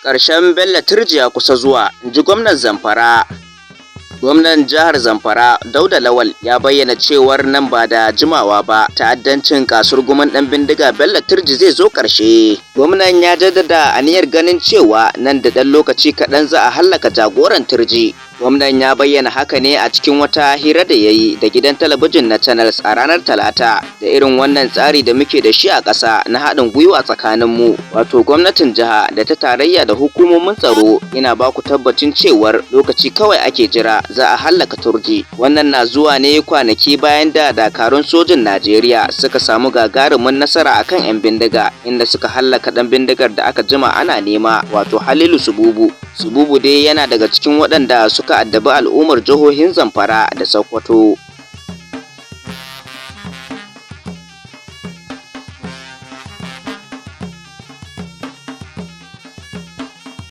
Ƙarshen Bello Turji ya kusa zuwa, in ji gwamnan Zamfara. Gwamnan jihar Zamfara Dauda Lawal ya bayyana cewar nan ba da jimawa ba ta'addancin kasurgumin ɗan bindiga Bello Turji zai zo ƙarshe. Gwamnan ya jaddada aniyar ganin cewa nan da ɗan lokaci kaɗan za a hallaka jagoran Turji. Gwamnan ya bayyana haka ne a cikin wata hira da ya yi da gidan talabijin na Channels a ranar Talata. Da irin wannan tsari da muke da shi a ƙasa na haɗin gwiwa tsakaninmu, wato gwamnatin jiha da ta tarayya da hukumomin tsaro, ina ba ku tabbacin cewar lokaci kawai ake jira za a hallaka Turji. Wannan na zuwa ne kwanaki bayan da dakarun sojin Najeriya suka samu gagarumin nasara akan 'yan bindiga, inda suka hallaka ɗan bindigar da aka jima ana nema, wato Halilu Sububu. Sububu dai yana daga cikin waɗanda suka addabi al'ummar jihohin Zamfara da Sokoto.